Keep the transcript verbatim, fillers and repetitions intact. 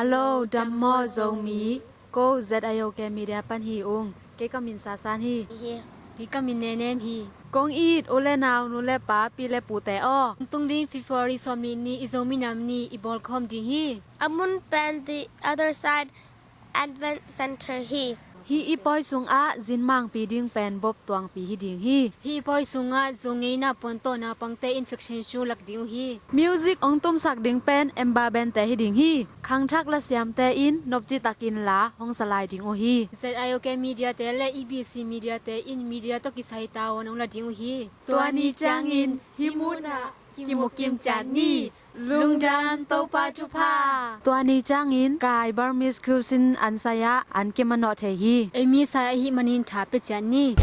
Hello, dam maw Zomi. Ko Z I O K Media pan hi ung. Kei ka min Sasan hi. Hi. Kei ka min Nenem hi. Kong it u le nau, nu le pa, pi le pute aw. Tung ding February sawmnih ni i Zomi Nam Ni i bawlkhawm ding hi. A mun pen The Other Side Advent Center hi. Hi i pawi sungah zin mangpi ding pen Bob Tuangpi hi ding hi. Hi i pawi sungah zong ngeina puan tawh naupangte in fashion show lak ding uh hi. Music hong tumsak ding pen Emba Band te hi ding hi. Khangthak lasiamte in nopci takin la hong sa lai ding uh hi. Z I O K Media te le E B C Media te in media tawh kisai tavuan hong la ding uh hi. Tua ni ciangin hih munah kimu kim ciat ni. Lungdam, Topa thupha. Tua ni ciangin kai Burmese cuisine an sai-ah an kimanawh thei hi. Ei mi sai ahih manin tha pia ciat ni.